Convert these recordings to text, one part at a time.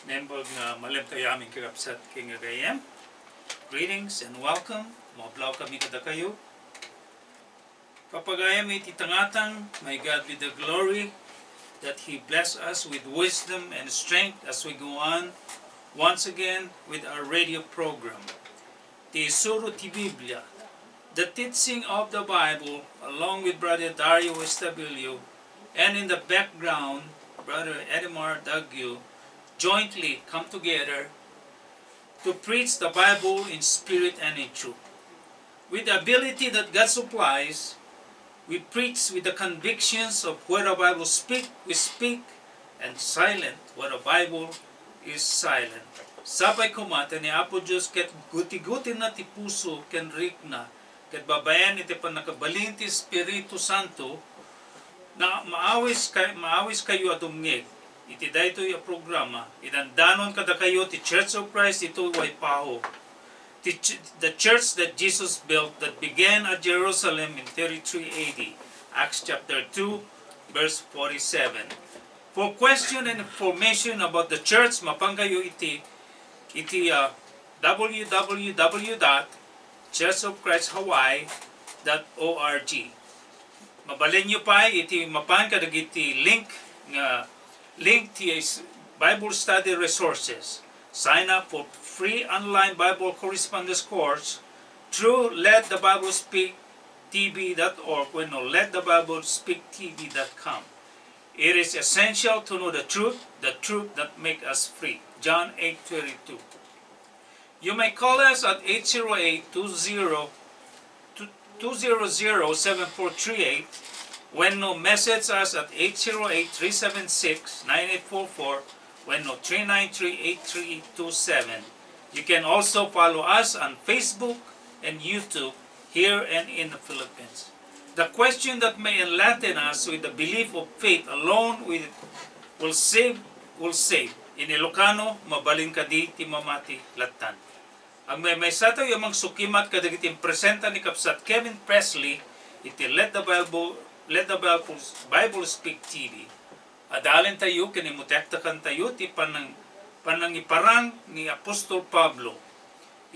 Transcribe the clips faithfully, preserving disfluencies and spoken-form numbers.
Naimbag nga malem tayo amin kakabsat ken gagayyem. Greetings and welcome. Mablaaw kami kadakayo. Papagayam iti tangatang, may God be the glory that He bless us with wisdom and strength as we go on once again with our radio program. Ti Isuro ti Biblia, the teaching of the Bible, along with Brother Dario Estabillo, and in the background, Brother Edmar Dagyo, jointly come together to preach the Bible in spirit and in truth. With the ability that God supplies, we preach with the convictions of where the Bible speak, we speak, and silent where the Bible is silent. Sapay koma ta ni Apo Dios ket gutigutina ti puso ken rikna, ket babaen iti pannakabalin ti Espiritu Santo, na maawis kay, maawiskayo a dumngeg iti daytoy a programa. Idandanon kadakayo ti Church of Christ ditoy Waipahu, the ch-, the church that Jesus built that began at Jerusalem in thirty-three A D, Acts chapter two, verse forty-seven. For question and information about the church, mapankayo iti, iti, uh, www.churchofchristhawaii.org. Mabalinyo pay iti mapan kadagiti link nga link ti is-, Bible study resources. Sign up for free online Bible correspondence course through let the Bible speak T V dot org wenno let the Bible speak T V dot com. It is essential to know the truth, the truth that make us free. John eight twenty-two. You may call us at eight zero eight two zero two zero zero seven four three eight, wenno message us at eight zero eight three seven six nine eight four four, wenno three nine three eight three two seven. You can also follow us on Facebook and YouTube here and in the Philippines. The question that may enlighten us with the belief of faith alone with will save, will save. In Ilocano, mabalin kadi ti mamati lattan. Agmaymaysa tayo a mangsukimat kadagiti impresenta ni Kabsat Kevin Presley iti Let the Bible, Let the Bible, Bible Speak T V. Adalentayo ken imutektakantayo ti panang-, panangiparang ni Apostol Pablo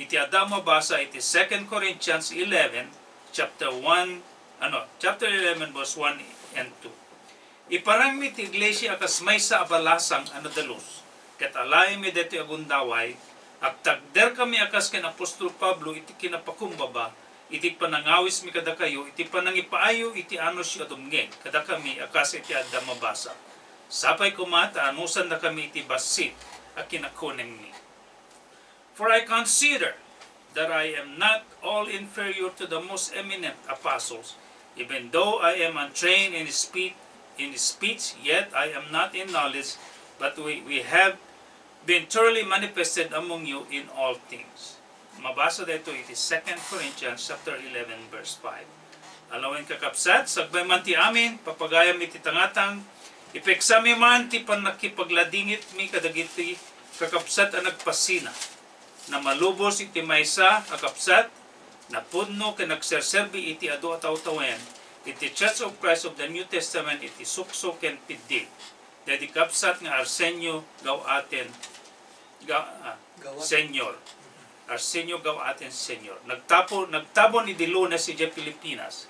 iti adda a mabasa iti Second Corinthians eleven, chapter one, ano, chapter eleven, verse one and two. Iparangmi ti iglesia a kas maysa a balasang a nadalus, ket alaemi daytoy a gundaway, agtakderkami a kas ken Apostol Pablo iti kinapakumbaba, iti panangawismi kadakayo, iti panangipaayo iti anusyo a dumngeg kadakami a kas iti adda mabasa. Sapay koma ta anusannakami iti bassit a kinakunengmi. For I consider that I am not all inferior to the most eminent apostles, even though I am untrained in speech, in speech, yet I am not in knowledge, but we, we have been thoroughly manifested among you in all things. Mabasa daytoy iti Second Corinthians chapter eleven, verse five. Alawen, kakabsat, sagbay man ti amin, papagayam iti tangatang, ipeksami man ti pannakipagladingitmi kadagiti kakabsat a nagpasina. Namalubos iti maysa a kabsat, napudno ken nagserserbi iti adu a tawtawen iti Church of Christ of the New Testament iti Sukso ken Piddil. Daydi kabsat nga Arsenio Gawaten, Ga-, ah, Gawat. Senior. Arsenio Gawaten Senior. Nagtapo-, nagtabon idi Lunes idiay Pilipinas.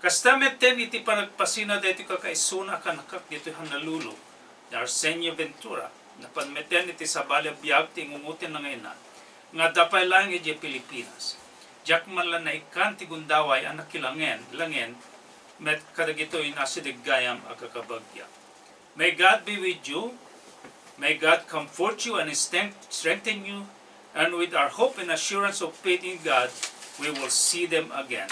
Kasta metten iti panagpasina daytoy kakaisuna a kanakak ditoy Honolulu, ni Arsenio Ventura. Napan metten iti sabali a biag ti ingungotenna nga ina, nga adda pay laeng idiay Pilipinas. Diak man la naikkan ti gundaway a nakilangen-, langen met kadagitoy nga asideg gayam a kakabagyak. May God be with you. May God comfort you and strength-, strengthen you. And with our hope and assurance of faith in God, we will see them again.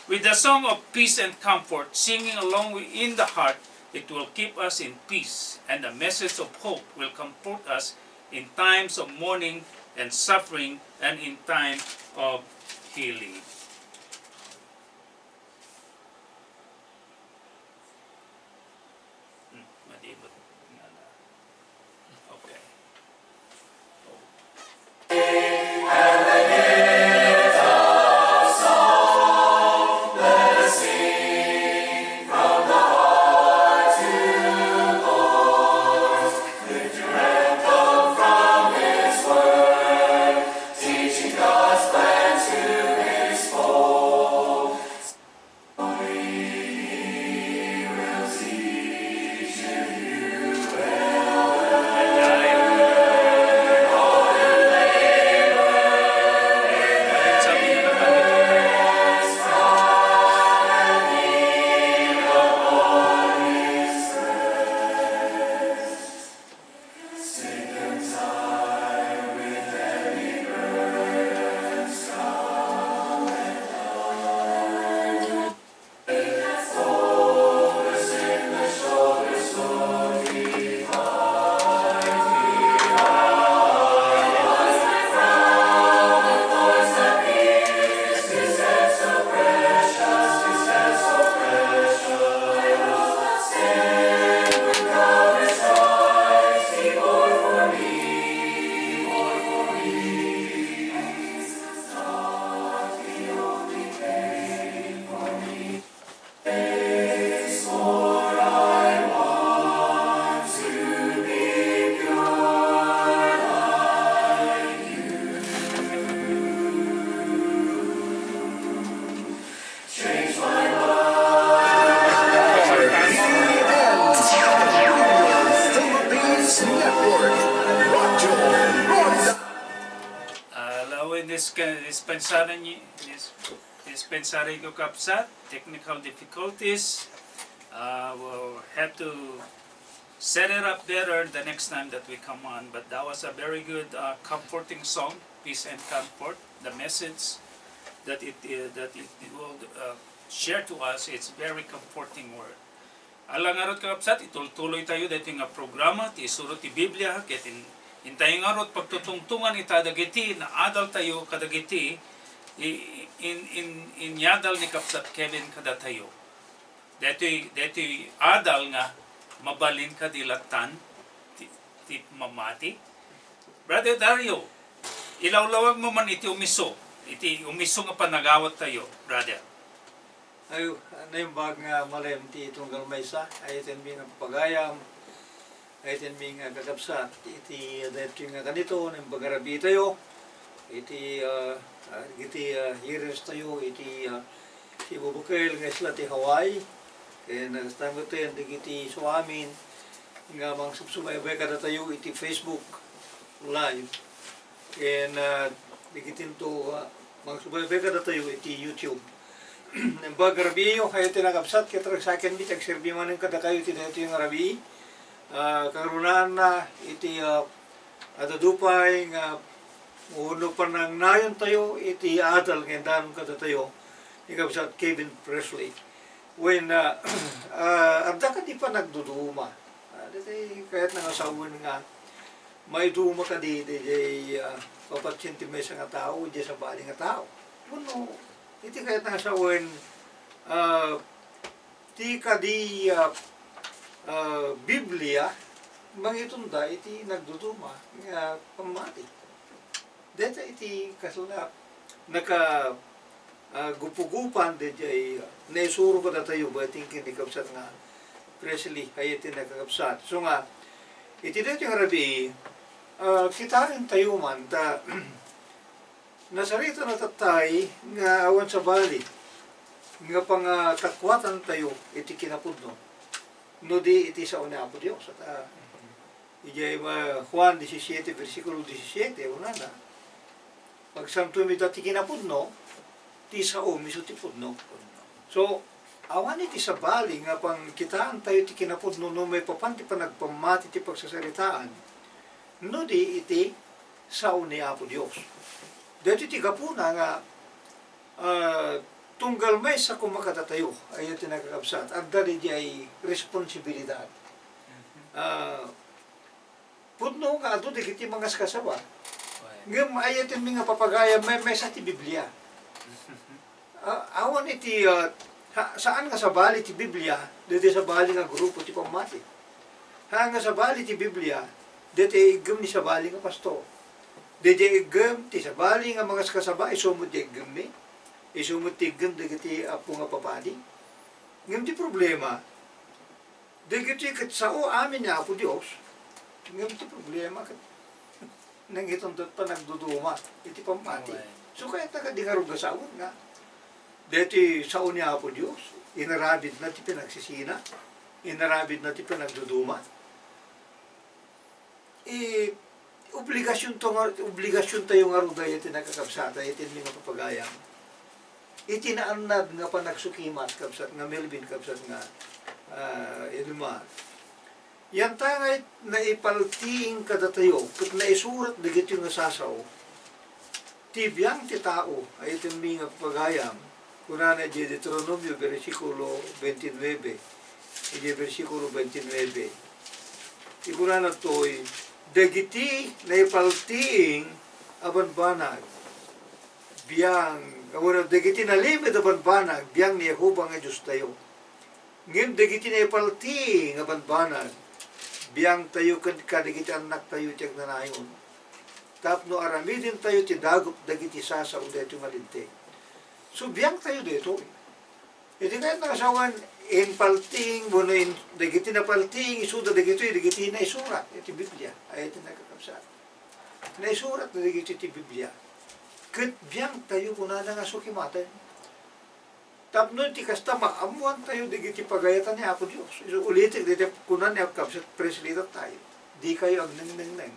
With the song of peace and comfort, singing along in the heart, it will keep us in peace, and the message of hope will comfort us in times of mourning and suffering and in time of healing. Hmm, madibot nga na. Okay. Oh. Pensaren ni, yes, yes, pensaren ko, Kapsat, technical difficulties. Uh, we'll have to set it up better the next time that we come on. But that was a very good, uh, comforting song, Peace and Comfort. The message that it, uh, that it, it will, uh, share to us, it's very comforting word. Ala ngarud, kakabsat, itultuloy tayo daytoy nga programa, ti isuro ti Biblia, ket in-, intayo ngarud pagtutungtungan ita dagiti naadal tayo kadagiti i-, in-, in-, inyadal ni Kabsat Kevin kadatayo. Daytoy, daytoy adal nga mabalin kadi lattan ti, ti mamati. Brother Dario, ilawlawag mo man iti umiso, iti umiso nga panagawat tayo, brother. Ayo, naimbag nga malem ti tunggal maysa, ay itinmi nga papagayam, ay itinmi nga kakabsat, iti daytoy nga kanito, naimbag nga rabii tayo, iti, ah, ah, iti, ah, hearers tayo, iti, ah, iti bubukel nga isla ti Hawaii, ken nagastanggoten, dagiti suamin, nga mangsubsubaybay kadatayo iti Facebook Live. Ken, ah, digitinto, ah, mangsubsubaybay kadatayo iti YouTube. Naimbag nga rabiiyo, ay iti nakabsat, ket ragsakenmi ti agserbi manen kadakayo iti daytoy nga rabii. Ah, kangrunaan na iti, ah, adda dupay nga uno panangnayon tayo iti adal nga indanon kadatayo ni Kabsat Kevin Presley. Wen, ah, ah, adda kadi panagduduma. Ah, dati kayat na nga sawen nga maiduma kadi, di, di, ah, papatsien ti maysa nga tao, di sabali nga tao. Wenno, iti kayat na nga sawen, ah, ti kadi, ah, ah, Biblia, mangitunda iti nagduduma nga pammati. Deta iti kasla naka, ah, gupugupan daydiay, ah, naisuro kadatayo, bating ken ni kabsat nga Presley, ay iti nakakabsat. So nga, iti daytoy nga rabii, ah, kitaentayo man ta nasarita na tattay nga awan sabali nga pangatakuatantayo iti kinapudno, no di iti sao ni Apo Dios. At, ah, Idiay, ah, Juan disisiete, bersikulo disisiete, kunana, "Pagsantom ita ti kinapudno, ti saom isu ti pudno." So, awan iti sabali nga pangkitaentayo ti kinapudno no maipapan ti panagpammati ti pagsasaritaan, no di iti sao ni Apo Dios. Daytoy ti gapuna nga, ah, tunggal maysa koma kadatayo, ay ti nakakabsat, adda didiay responsibilidad. Ah, pudno nga adu dagiti mangaskasaba. Ngem ay ti mi nga papagayam, maymaysa ti Biblia. Ah, awan iti, ah, ha-, saan nga sabali ti Biblia, daydiay sabali nga grupo ti pammati. Haan nga sabali ti Biblia, daydiay iggem ni sabali nga pastor. Daydiay iggem ti sabali nga mangaskasaba, isu met ti iggemmi, isu met ti iggem dagiti appo nga papadi. Ngem ti problema, dagitoy ket sao amin ni Apo Dios, ngem ti problema ket nangitundot panagduduma iti pammati. Amen. So, kayat na kadi ngarud nga sawen nga daytoy sao ni Apo Dios, inarabidna ti panagsisina, inarabidna ti panagduduma. I, obligasionto nga, obligasiontayo ngarud daytoy ti nakakabsat, daytoy ti nga papagayam. Iti naannad nga panagsukimat, kabsat nga Melvin, kabsat nga, ah, Edmar. Yantangay naipaltiing kadatayo, ket naisurat dagitoy nga sasao. Ti biang ti tao, ay itinmi nga papagayam, kunana idiay Deuteronomio, bersikulo twenty-nine, idiay bersikulo twenty-nine. Ti kunana toy, dagiti naipaltiing a banbanag, biang, wenno dagiti nalimed a banbanag, biang ni Jehovah nga Diostayo. Ngem dagiti naipaltiing a banbanag, biangtayo ken kadagiti annaktayo ti agnanayon, tapno aramidentayo ti dagup dagiti sasao daytoy nga Linteg. So, biangtayo daytoy. Iti kayat nga sawen, impaltiing, wenno in-, dagiti napaltiing, isuda dagitoy, dagiti naisurat iti Biblia, ay iti nakakabsat. Naisurat na dagitoy ti Biblia. Ket biangtayo, kunana nga sukimaten. Tapno iti kasta, maammoantayo dagiti pagayatan ni Apo Dios. Isu ulitek, dayta kuna ni Kabsat Presley tayo, "Dikayo agnengnengneng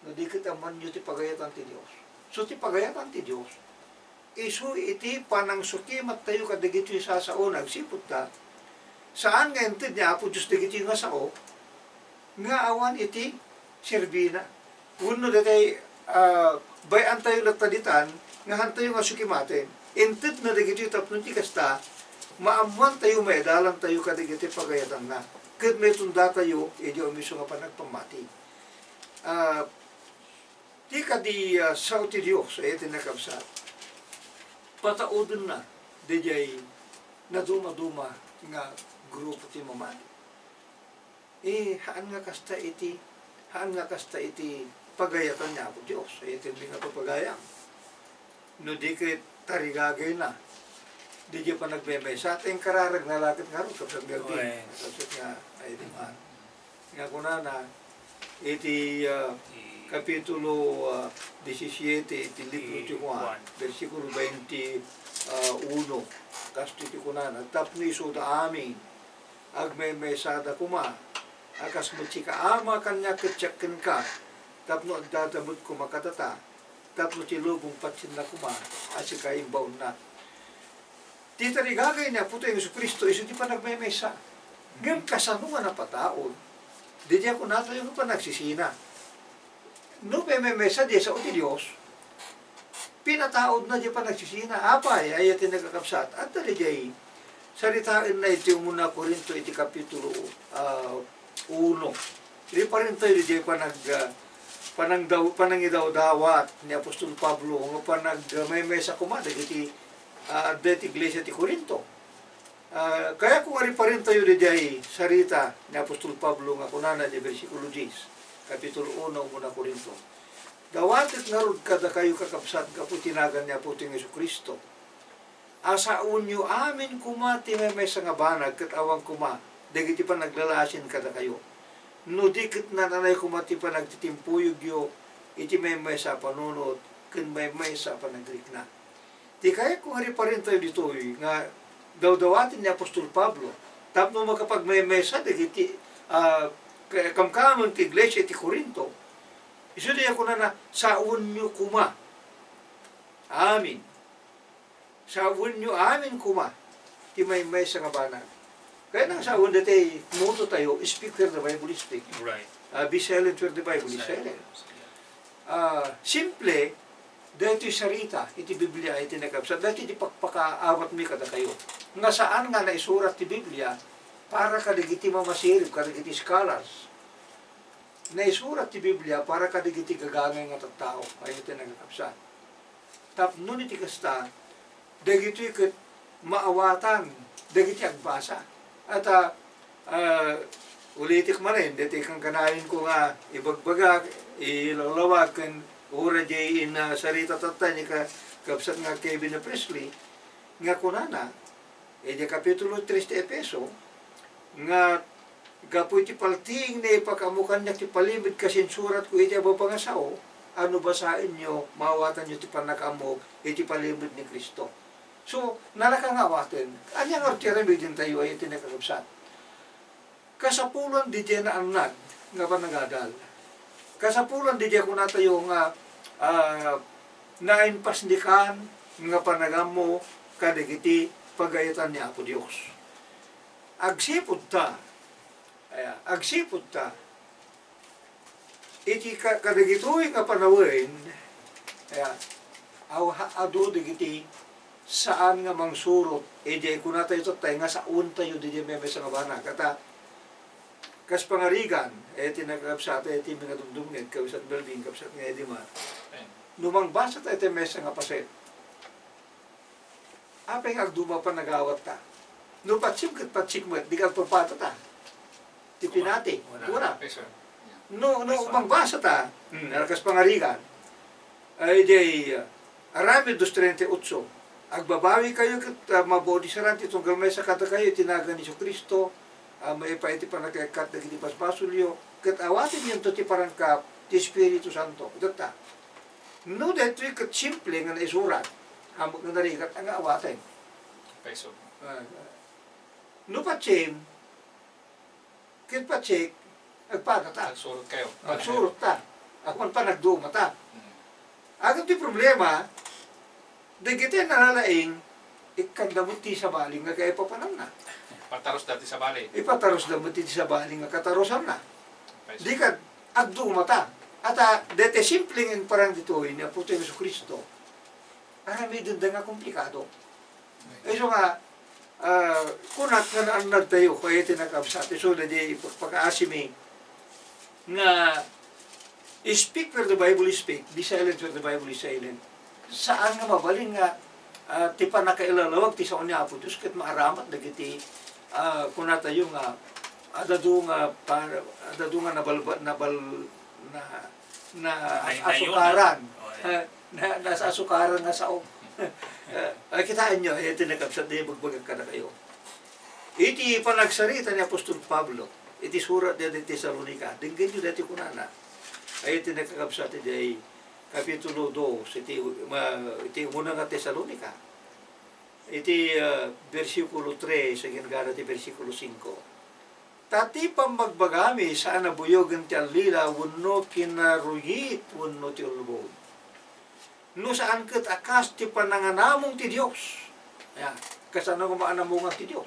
no di ket ammoanyo ti pagayatan ti Dios." So, ti pagayatan ti Dios, isu iti panangsukimattayo kadagitoy sasaona agsipud ta, saan nga inted ni Apo Dios dagitoy nga sao nga awan iti serbina. Wenno daytay, ah, bay-antayo latta ditan nga hantayo nga sukimaten. Intedna dagitoy tapno ti kasta, maammoantayo, maidalantayo kadagiti pagayatanna, ket maitundatayo idiay maysa nga panagpammati. Ah, ti kadi, ah, sao ti Dios, ay ti nakabsat, pataudenna daydiay nadumaduma nga grupo ti mamati. Eh, haan nga kasta iti, haan nga kasta iti pagayatan ni Apo Dios, ay iti nga papagayam. No di ket tarigagayna, di di panagmemesa, ta inkararagna la ket ngarud, Kapitang Melvin. Oy. Sapsap nga, ay, di man. Nga kunana, iti, ah, Ti kapitulo, ah, disisiete, iti libro ti Juan, Juan, bersikulo bainti, ah, uno, kastoy ti kunana, tapno isuda amin, agmemesada koma, a kas met sika Ama, kaniak ket siak kenka, tapno addada met koma kadata, tapno ti lubong patienna koma, a sika imbaonna. Ti tarigagay ni Apotayo Jesu-Cristo isu ti panagmemesa. Ngem kasano nga napataod? Di, di a kunatayo nga panagsisina. No pememesa, di sao ti Dios. Pinataodna diay panagsisina. Apay, ay ti nakakabsat. Adda diay saritaenna iti umuna Corinto iti kapitulo, ah, uno. Riparintayo diay panag-, ah, panangdaw-, panangidawdawat ni Apostol Pablo nga panagmemesa koma dagiti, ah, adda iti iglesia ti Corinto. Ah, kayatko nga riparintayo diay sarita ni Apostol Pablo nga kunana diay bersikulo dies, kapitulo uno, umuna Corinto, "Dawatek ngarud kadakayo, kakabsat, gapu iti nagan ni Apotayo Jesu-Cristo, a sawenyo amin koma ti maymaysa nga banag ket awan koma dagiti panaglalasin kadakayo. No di ket nananay koma ti panagtitimpuyoyo iti maymaysa a panunot ken maymaysa a panagrikna." Ti kayatko nga riparintayo ditoy nga dawdawaten ni Apostol Pablo tapno makapagmemesa dagiti, ah, ka-, kamkameng ti iglesia iti Corinto. Isu diay kunana, "Sawenyo koma amin. Sawenyo amin koma ti maymaysa nga banag." Kaya nang sawen dati moto tayo, "Speak where the Bible speak." Right. Ah, "Be silent where the Bible is silent." Silent. Ah, simple, daytoy sarita iti Biblia iti nakabsat, daytoy ti pakpakaawatmi kadakayo, nga saan nga naisurat ti Biblia para kadagiti mamasirib, kadagiti scholars. Naisurat ti Biblia para kadagiti gagangay nga tattao, ay iti nakakabsat. Tapno iti kasta, dagitoy ket maawatan dagiti agbasa. At, ah, ah, ulitek manen, daytoy kankanayon ko nga ibagbaga, ilawlawag ken ura diay in, ah, sarita tatta ni ka-, kabsat nga Kevin Presley, nga kunana, iti kapitulo tres ti Efeso, nga gapu iti paltiing nga ipakaammo kaniak ti palimed kas insuratko iti ababa nga sao, a no basaenyo, maawatanyo ti pannakaammo iti palimed ni Cristo. So, nalaka nga awaten. Ania nga ti aramidentayo, ay iti nakakabsat? Kasapulan didiay naannag nga panagadal. Kasapulan didiay kunatayo nga, ah, naimpasnikan nga panagammo kadagiti pagayatan ni Apo Dios. Agsipud ta, aya, agsipud ta, iti ka-, kadagitoy nga panawen, aya, aw-, ha-, adu dagiti saan nga mangsurot, idiay kunatayo tattay nga saontayo didiay maymaysa nga banag. Kata, kas pangarigan, eh, ti nakakabsat, eh, ti minadumdumngeg, kabsat Melvin, kabsat nga Edimar. Amen. No mangbasa tayo ti maysa nga paset, apay nga agduma panagawatta? No patsim ket patsim met, di ka agpapatata. Ti pinati. Wala. Wala. Okay, sir. Yeah. No, no, mangbasa ta, hmm, kas pangarigan, ay, diay, ah, Aramid dos treinta y ocho, "Agbabawikayo ket, ah, mabudisaran ti tunggal maysa kadakayo iti nagan ni Jesu-Cristo, a maipaay ti pannakaikkat dagiti basbasolyo, ket awatenyonto ti parangkap ti Espiritu Santo." Detta. No daytoy ket simple nga naisurat, ammok nga narigat nga awaten. Peso. Ah, no patsim, ket patsim, agpatata. Agsurot kayo. Agsurot ta. Awan panagduma ta. Mm. Akin ti problema, dagiti nalalaing, ikkanda met ti sabali nga kaipapananna. Patarusda ti sabali. Ipatarusda met ti sabali nga katarusanna. Paiso. Di kad, agdumata. Ata, deti simpleng parang ditoy ni Apo Jesu Cristo, aramidenda nga komplikado. Isu nga, ah, kunak nga naannadtayo, kaya ti nakabsat, isu na di pagkaasimi nga speak where the Bible speak, be silent where the Bible is silent. Saan nga mabalin nga, ah, ti pannakailalawag ti sao ni Apo Dios ket maaramat dagiti, ah, kunatayo nga adadu nga pa-, adadu nga nabalba-, nabal-, na, na as-, Naynayonan. Asukaran. Oh, yeah. Ah, na, na as-, asukaran nga sao. Ah, ay, kitaenyo, ay, iti nakabsat na ibagbagak kadakayo. Iti panagsarita ni Apostol Pablo, iti surat daydi Tesalonica, denggenyo daytoy kunana. Ay, iti nakakabsat, iti kapitulo dos, iti, ma-, iti umuna nga Tesalonica, iti, ah, bersikulo tres, agingga iti bersikulo singko. Ta ti pammagbagami, saan a buyogen ti allila wenno kinaruyit wenno ti ulbod. No saan ket a kas ti pananganamong ti Dios. Ya, kasano nga maanamongan ti Dios?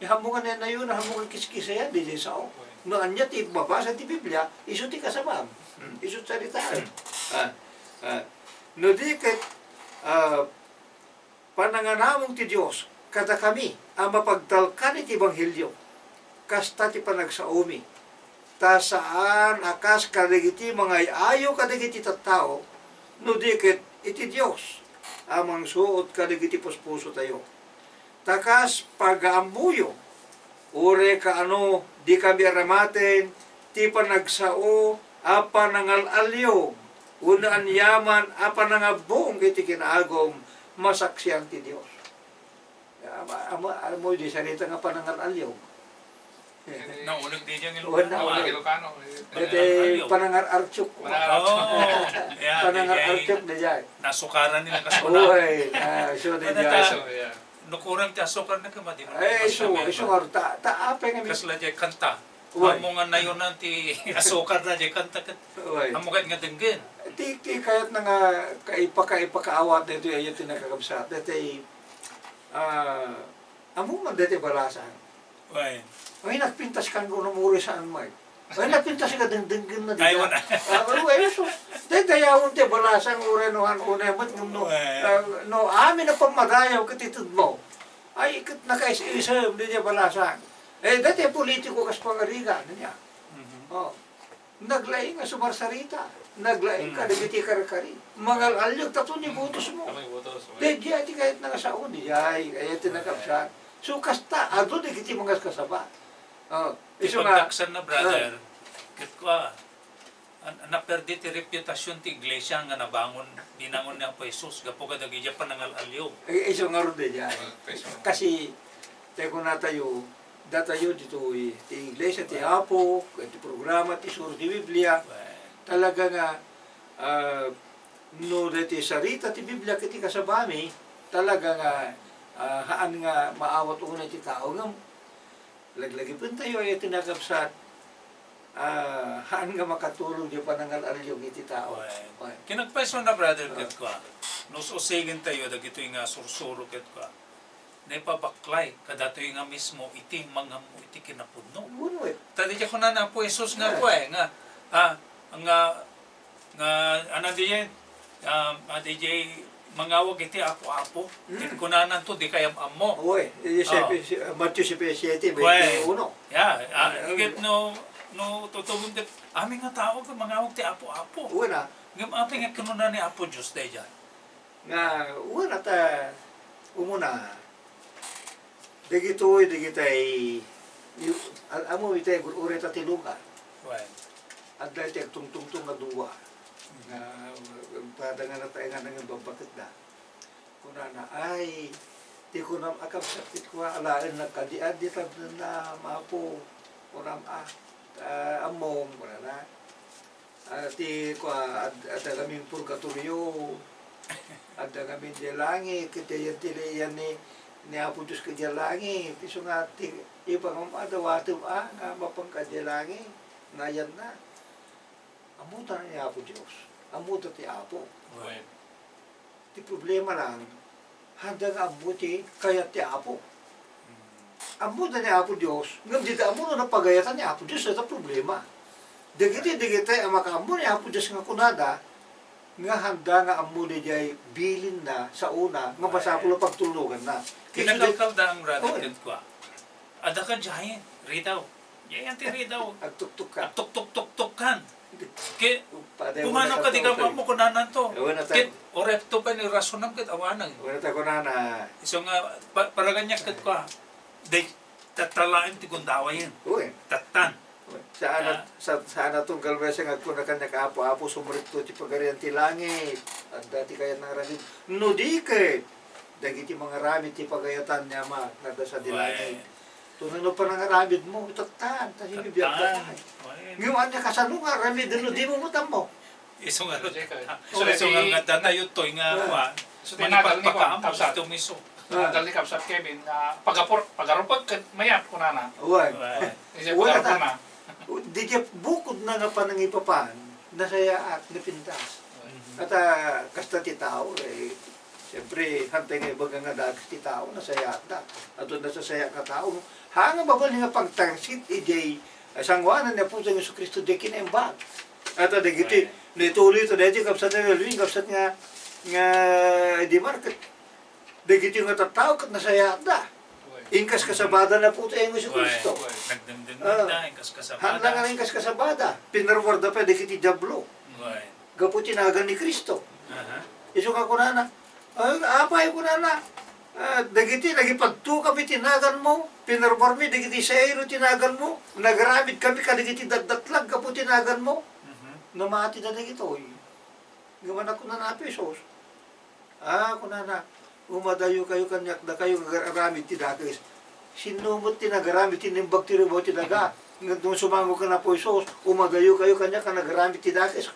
Ni hammongan ni nayon, hammongan kiskisayan, di, di sao. No ania ti mabasa ti Biblia, isu ti kasabam. Hmm, isu ti saritaen. Ah, ah. No di ket, ah, pananganamong ti Dios kadakami a mapagtalkan iti ebanghelio. Kasta ti panagsaomi. Ta saan a kas kadagiti mangay-ayo kadagiti tattao, no di ket iti Dios a mangsuot kadagiti puspusotayo. Ta kas pagaammoyo, uray kaano dikami aramaten ti panagsao a panangal-alliog wenno aniaman a panangabbong iti kinaagum masaksian ti Dios. Ama, ama, amoy di sarita nga panangal-alliog. Nauneg di diay Ilocano. Wen, nauneg. Ilocano, eh. Dati panangal-alliog. Panangal-artiok. Oh, yeah, panangal-artiok di diay. Nasukaran ni nakasuna. Uy, na, so di diay. So, yeah. No kurang ti asukar na kama, di mo. Ay, isu, isu nga, ta, ta, apay nga mi- Kasla diay kanta. Uy. Amo nga nayonan ti asukar na diay kanta ket. Uy. Amo ket nga denggen. Ti, ti kayat na nga kaipa-, kaipakaawat daytoy, ayo ti nakakabsat. Dati, ah, amo man dati balasang. Uy. Ay, nagpintas kan ko no muri saan may. Ay, napintas nga dengdenggen na di. Ay, wala. Ah, pero, ay, so, daydayawen ti balasang uray no han unay met ngem no, ah, no amin a pammadayaw ket itedmo. Ay, ket nakaisisem di diay balasang. Eh, dati politiko kas pangarigan, niya. Mhm. Oh. Naglaing nga sumarsarita. Naglaing ka, mm, dagiti karkari. Mangal-alliog, tato ni butos mo. Kami butos, okay. Daydiay ti kayat na nga sao, di ay, kayat ti nakabsat. So, kasta, adu dagiti mga kasaba. Oh, ti isu nga, pagdaksan na, brother, ah, ket kua, an-, naperdi ti reputasion ti iglesia nga nabangon, binangon ni Apo Jesus, gapu kadagiti panangal-alliog. Eh, isu nga rod, eh, diay. Kasi, ti kunatayo, datayo ditoy, ti iglesia ti Apo, ti programa, ti suro ti Biblia, talaga nga, ah, no daytoy sarita ti Biblia ket ti kasabami, talaga nga, ah, haan nga maawat unay ti tao ngem laglagipentayo, ay, ti nakabsat, ah, haan nga makatulong diay panangal-alliog iti tao. Wen. Wen. Kinagpayso na, brother, ket kua, no usigentayo dagitoy nga sursuro ket kua, naipabaklay kadatoy nga mismo iti mangammo iti kinapudno. Wen, wen. Ta diay kunana Apo Jesus nga, ah, kua, eh, nga, ah, nga, nga, ano diay, ah, ah, diay mangawag iti Apo, Apo. Mm. Ket kunananto, dikay am-ammo. Wen, eh, si, ah, si, ah, Matthew siete, veintiuno. Wen. Ya, ah, ah, ket no, no tutugon ket, amin nga tao ket mangawag ti Apo, Apo. Wen, ah. Ngem apay nga kinuna ni Apo Dios daydiay? Nga, wen, ta, umuna, dagitoy, dagitay, yu-, a-, ammo itay gur-, uray ta ti lugar. Wen. Adda itay agtungtungtong nga dua. Mhm. Nga, pada nga natay nga nangin babbaketda. Kunana, "Ay, ti kunam a kabsat ket kua, alaennak kadi, adi tapno na mapo." Kunam, "Ah, ah, ammom," kunana. Ah, ti kua, ad-, adda ngamin purgatorio, adda ngamin diay langit, ket diay ti laeng ni, ni Apo Dios ket diay langit. Isu nga ti ipangam-, a dawatem a nga mapanka diay langit, nayanna. Ammotan ni Apo Dios. Ammoda ti Apo. Wen. Ti problema lang, handa nga ammo ti kayat ti Apo. Ammoda ni Apo Dios, ngem dida ammo no napagayatan ni Apo Dios, dayta problema. Dagiti, dagiti a makaammo ni Apo Dios nga kunada, nga handa nga ammo daydiay bilinna, saona, nga masapul a pagtulnoganna. Kinakalkalda ang radat Oy. Ket kua. Adda ka diay, ridaw. Diay ti ridaw. Agtuktok ka. Agtuktok-tuktok kan. Ke, Paday kumano wala ka di ka ka tutoy. Maamo kunana to? Wala tayo. Ket, orep to pa ni rasonam ket awanan. Wala tayo kunana. So nga, pa-, paraganya ket kua. Day, tatalaen ti gundawayen. Uy. Tattan. Uy. Saan a, Ah. sa, saan a tunggal wesa nga agkuna kaniak, "Apo, Apo, sumrekto ti pagarian ti langit." Adda ti kayat nga aramid. No di ket, dagiti mangaramid ti pagayatan ni Ama, nga adda sadi Uy. Langit. Tuna no panangaramid mo, tattan, ta sino Tattan. Biag tattan. Uy. Ngem anya kasano nga aramid, no di mo matammo? Isu nga Hindi ka. isu nga nga datayo toy nga Ah. kuan. So, tinagal ni kuan, manipagpakaam, tapsat. Isu miso. Ah. Tinagal ni Kapsat Kevin, ah, pagapur-, pagarupag ket mayat, kunana. Uwan. Uwan. Isu Wala pagarupag ta. Na. Di kaya bukod na nga panangipapan, nasayaat, napintas. Mhm. At, ah, kasta ti tao, eh, siyempre, hantay nga ibaga nga dakes ti tao, nasayaat da. At doon nasasayaat nga tao, ha nga babali nga pagtangsit, ijay, ah, sanguanan ni Apo Jesu Cristo, di kinaimbag. At, ah, dagiti, Amen. Naituloy to, dagiti kapsat ni Melvin, kapsat nga, nga di market. Dagiti nga tattao, ket nasayaat da. Uy. Inkas kasabada na po tayo nga si Uy. Kristo. Uy. Nagdengdeng Ah. da, inkas kasabada. Handa nga inkas kasabada. Pinarwar da pa dagiti diablo. Uy. Gapu ti nagan ni Kristo. Aha. Isu nga kunana, "Ay, apay," kunana, "ah, dagiti nagipagtukam iti nagan mo, pinarwar mi dagiti sairo ti nagan mo, nagaramid kami kadagiti datdatlag gapu ti nagan mo." Mhm. Namati da dagitoy. Ngem anak ko nanapi, sus. Ah, kunana, "Umadayo kayo kaniak, dakayo nga agar-aramid ti dakes." Sinno met ti nagaramid ti naimbag ti ribaw ti daga? Ngem no sumango ken Apo Jesus, "Umadayo kayo kaniak a nagaramid ti dakes."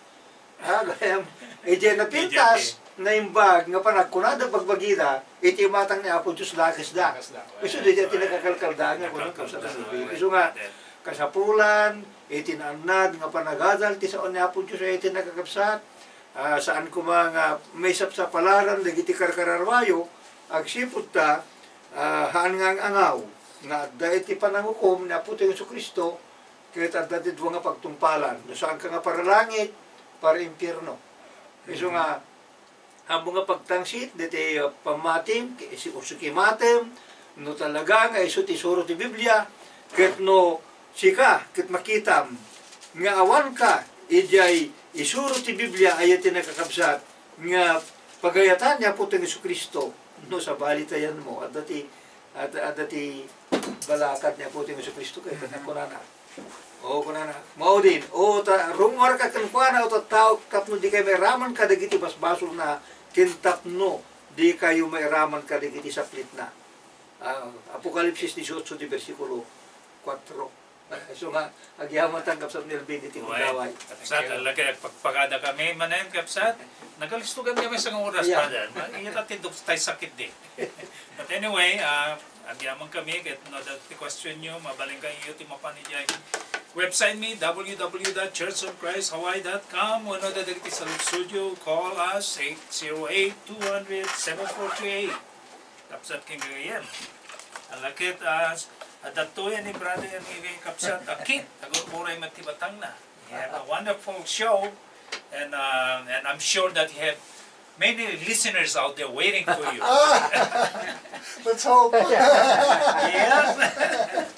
Ah, gayam. Idiay napintas, Idiay. Naimbag nga panagkunada bagbagida, iti imatang ni Apo Dios dakes da. Dakes da. Isu di ti nakakalkalda nga kunana, Nakakalkalda. Kapsat. Isu nga, kasapulan, iti naannad nga panagadal ti sao ni Apo Dios, iti nakakapsat, Ah, saan koma nga maisapsapalaran dagiti karkararwayo, agsipud ta, ah, haan nga ang-angaw nga adda iti panangukom ni Apotayo Jesu-Cristo, ket adda ti dua nga pagtungpalan, no saanka nga paralangit, para impierno. Isu nga, ammo nga pagtangsit, diti, ah, pammatim, ki-, si-, o sikimatem, no talaga nga isu ti isuro ti Biblia, ket no sika, ket makitam, nga awanka, idiay isuro ti Biblia, aya ti nakakabsat, nga pagayatan ni Apotayo Jesu-Cristo, no sabali ta yan mo, adda ti, adda, adda ti balakad ni Apotayo Jesu-Cristo, kay Mhm. kunana. Oo, kunana. Mao din, o ta, rummuarka kenkuana, o tattao, tapno dikay mairaman kadagiti basbasolna, ken tapno dikayo mairaman kadagiti saplitna. Ah, Apokalipsis dieciocho di bersikulo kuatro. So nga, agyaman tan, Kapsat Melvin, iti Uy, gundaway. Kapsat, Thank you. Ala kay pagpagada kami, manen, Kapsat. Nagalistugan kami sa oras, Yeah. Brother. Ma-, iya ta ti duk-, tay sakit di. But anyway, ah, agyaman kami, ket no, da-, ti question nyo, mabalin kayo ti mapan ijay website mi, W W W dot church of christ hawaii dot com, wenno dagiti sa studio, call us, eight zero eight, two hundred, seven four three eight. Kapsat ken gagayyem. Ala ket, ah, adda to yan ni brother yan ni Kapsat, a kid, agur-uray met ti batangna. We have a wonderful show, and, uh, and I'm sure that you have many listeners out there waiting for you. Ah, let's hope. Yes.